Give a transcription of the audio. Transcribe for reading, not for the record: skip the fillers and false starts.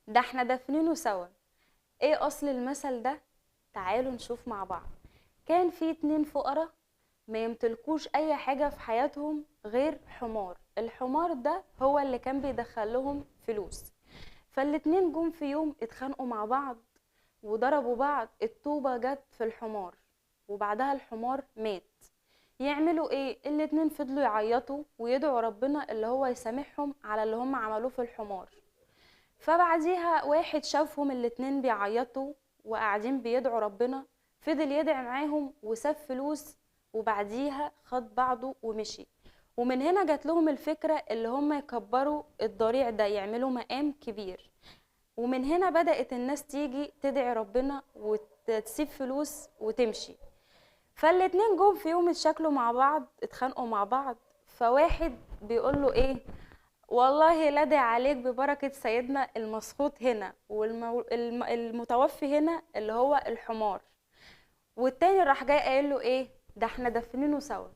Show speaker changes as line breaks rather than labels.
ده احنا دفنينه سوا. ايه اصل المثل ده؟ تعالوا نشوف مع بعض. كان في 2 فقراء ما يمتلكوش اي حاجة في حياتهم غير حمار. الحمار ده هو اللي كان بيدخل لهم فلوس. فالاتنين جم في يوم اتخانقوا مع بعض وضربوا بعض، الطوبة جت في الحمار وبعدها الحمار مات. يعملوا ايه؟ الاتنين فضلوا يعيطوا ويدعوا ربنا اللي هو يسامحهم على اللي هم عملوه في الحمار. فبعديها واحد شافهم الاتنين بيعيطوا وقاعدين بيدعوا ربنا، فضل يدعي معاهم وساب فلوس، وبعديها خد بعضه ومشي. ومن هنا جات لهم الفكرة اللي هم يكبروا الضريع ده، يعملوا مقام كبير. ومن هنا بدأت الناس تيجي تدعي ربنا وتسيب فلوس وتمشي. فالاتنين جم في يوم اتشكلوا مع بعض، اتخانقوا مع بعض. فواحد بيقول له ايه؟ والله لا داعي عليك ببركة سيدنا المسخوط هنا والمتوفي هنا اللي هو الحمار. والتاني راح جاي قايل له ايه؟ ده احنا دفنينه سوا.